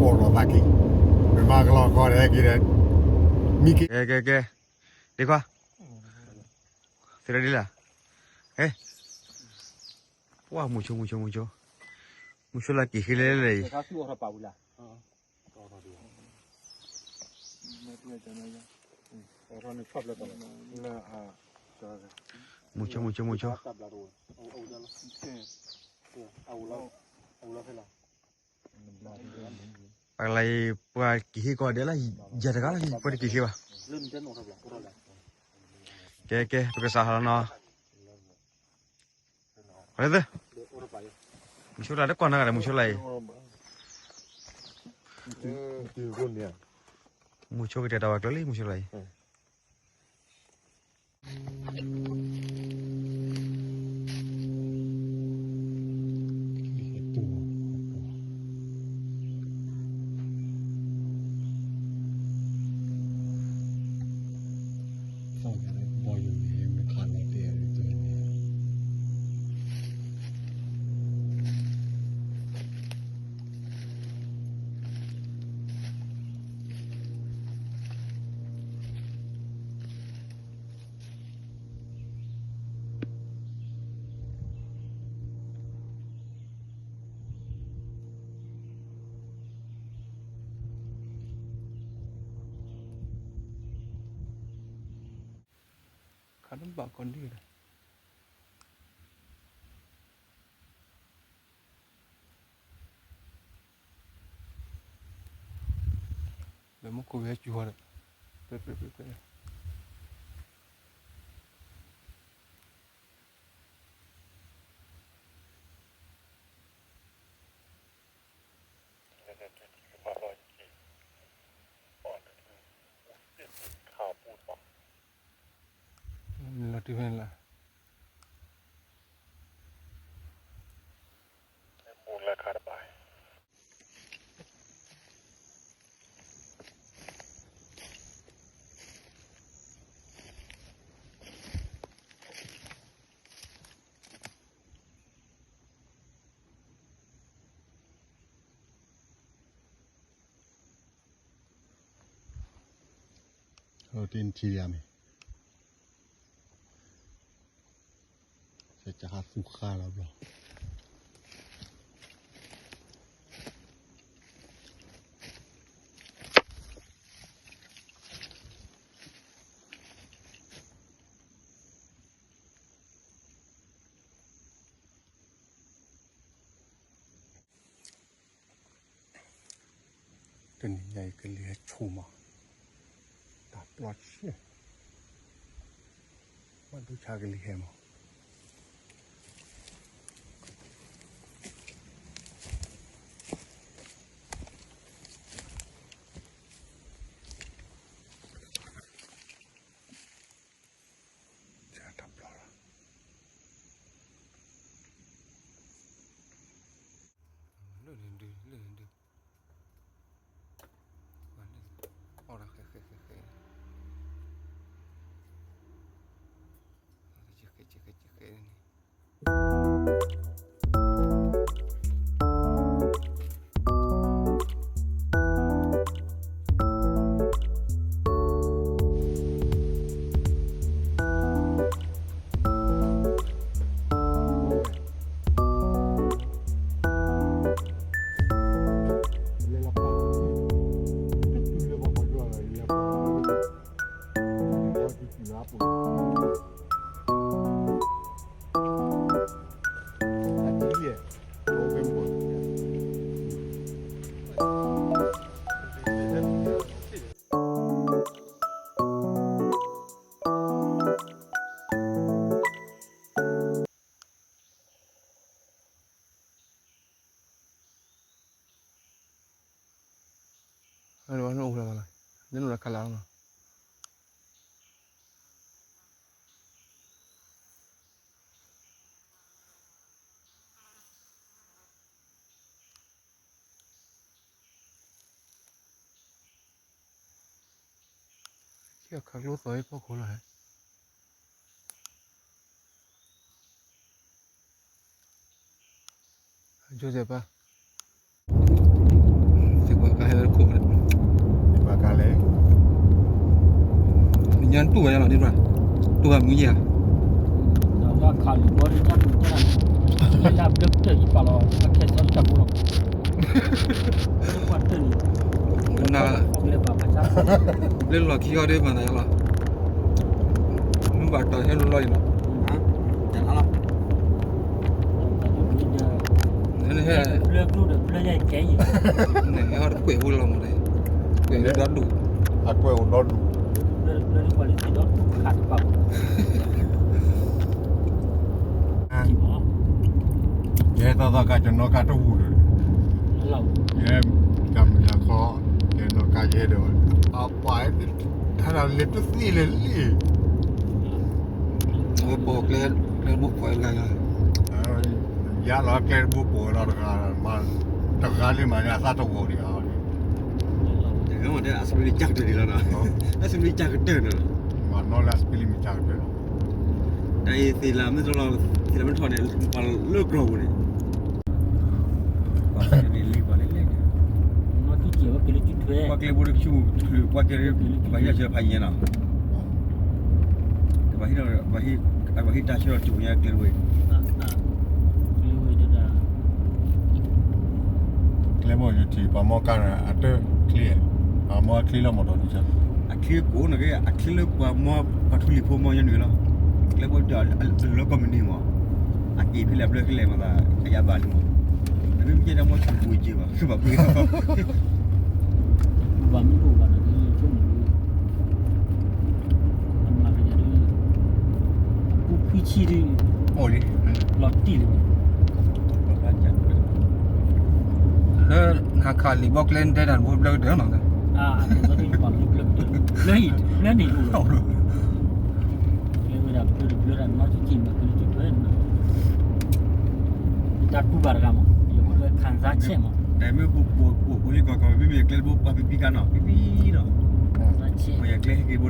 ကီၢ်လီၤသးက့ၤ, ပမၤကလီၤကီၢ်ဒီးက့ၤဒီး, မံက့ၤ, ကဲ ကဲ ကဲ, ဒ့ခွါ, သုရဒ်လၢ, ဟဲ, ပှၤမုဆိ မုဆိ မုဆိ, မုဆိလၢက့ၤဃ့လဲၣ်လဲၣ်အံၤ, မုဆိ မုဆိ မုဆိ ပှၤလၢအံၤ ပှၤက့ၤဟ့ၣ်ကီးဒဲးလၢ ယၤတဂၤလၢ ပှၤတက့ၤဟ့ၣ်ဘၣ်, ကဲ ကဲ ပကစးဟးလီၤနီၤ, မုဆိလၢတကီၢ်နၤဂၤဒီး မုဆိလၢအံၤ, မုဆိကတဲာ်တၢ်ဝဲကျၢၤလံ မုဆိလၢအံၤ. ခးတဘၣ်ကီၢ်ဒံးဒီး, လၢမူခိၣ်ဝဲစူၤဟီဒီး, ပှဲၤပှဲၤပှဲၤပှဲၤ, လီၤတံၢ်ဖဲန့ၣ်လီၤ, ပူၤလၢခါတဘၣ် တ့ၢ်နထံၣ်ယၤမ့ၢ်, စကဟးသူၣ်ဃါလီၤဘျီ. တနံၤညါအံၤကလံၤဟဲဆိမး, တၢ်ပျီဆဲး, ဘၣ်ဒိဆါကလံၤဟဲမး. တၢ်ပျီလီၤ, လၢန့ၣ်ဒု လၢန့ၣ်ဒု, အီၣ်တၢ်ဃဲဃဲဃဲဃဲ, ဃဲဃဲဃဲဃဲန့ၣ်. နအိၣ်လၢၤဘၣ်လီၤ, နအိၣ်လၢၤခါလၢ်လီၤ. ခးကျိသီအံၤဖီခိၣ်လီၤဟဲ, ယိၤစဲးပၢ်, စဲးပၢ် တူၢ်ဝဲယလီၤဒ်ဘၣ်, တူၢ်ဘၣ်မုၢ်ယဲၢ်ဧါ, ဒီးခးလံာ်ဘီဒီး တၢ်တူၢ်တၢ်ရၢ်န့ၣ်, လၢတၢ်ဘျၢကတၢၢ်ယပာ်လီၤ အခဲစီတၢ်ဖိလီၤ, ကွၢ်တၢၢ်န့ၣ်, နၤ, လၢလီၢ်ခံအီၤဒ်မၤသးယလီၤ, မုၢ်ဘၣ်တီၤဟဲလိၤလီၤအံၤနီၤ, တလါလီၤ နဟဲ, နဟဲအီၤတကွဲးဖိလီၤမး, ကွဲးလၢဒီဒူၣ်, အကွဲးအိၣ်ဒီဒူၣ်, ယဟဲသီသီကါ ကနီၣ်ကါတဟူးဒီး, ယဟဲ, ကမၣ်ခီ, ကနီၣ်ကါယဲဒီး, အပှၤ, ဟဲဒီးလဲၤတသ့လၢာ်လံ အဝဲပိာ်ကျဲ, ကျဲတဘိပိာ်လၢ, ယါလီၤကျဲတဘိပိာ်ဝဲလီၤတဂၤ, တဂၤလံမးန့ၣ် အသးတဂီၤဒံးဧါ, အစမလံကၢ်ကတၢၢ်ဒံးလီၤ, အစမလံကၢ်ကတၢၢ်န့ၣ်, မနီၢ်လၢအစမလံမ့ၢ်ကၢ်ကတၢၢ်လီၤ, တၢ်အံၤသ့လၢမ့ၢ်တလီၤ, သ့လၢမ့ၢ်ထီၣ်န့ၣ် ပှၤလၢကရီပူၤန့ၣ် ပှၤန့ၣ်လ့ပှၤန့ၣ်လဲၣ်န့ၣ်, ပှၤကျဲဘိတဆူၣ်ချုး ပှၤကျဲ, ပှၤဟံးတၢ်ဆၢဖးယံၤနီၤ, ပှၤဟံးတၢ်ဆၢဒီးကၠိညါကျဲဝဲ, ကျဲဝဲဒၣ်, ကျဲဘိယထံၣ်ပှၤမီကါန့ၣ် အတချ့, ပှၤမီချ့လၢမီၢ်တီၢ်ဒုးဆၢ, အချ့ကိးန့ၣ်က့ အချ့လၢပှၤမီပှၤထူလံၤဖိမီညါနုာ်လီၤ, ကျဲဘိဒီးလၢကီၢ်မုၢ်နံၤမး အက့ၤဖဲလဲၣ်အဘျၢဖဲလဲၣ်မးသး အယါဘၣ်လံမး, နမ့ၢ်ကဲဒၣ်မီၢ်ဆူၣ်ပူၤက့ၤဘၣ် ဆူၣ်ဘၣ်ပှ့ၤ, ဘၣ်မ့ၢ်အိၣ်ဘၣ်န့ၣ် ဆိကမိၣ်, အမၤကယၤဒ်, ပူၤဖှံဆံဒ်, အိၣ်လံ, လီၤတံၢ်လံ, လၢနခးလံာ်ဘီကျဲတဲတၢ်တဘိဘျၢကတၢၢ်နီၤ, ဘျၢအံၤဘျၢန့ၣ်ဒ်လီၤ ကျဲဝဲဒၣ်ဘျၢတဘျၢဒၣ်နီၢ်ကံၢ်ကံၢ်မး ကလုာ်ကလုာ်, တၢ်တူၢ်ဘၣ်တဂၤမး ယကခံစားချက်မး, တမ့ၢ်ပှၤကိးလံကီၢ်ကီၢ် မ့မ့ၢ်ကျဲတဘိပှၤပံပံကါနီၤ ပံပံနီၤ, ခံစားချက်, ပှၤယကျဲဟဲက့ၤဘိ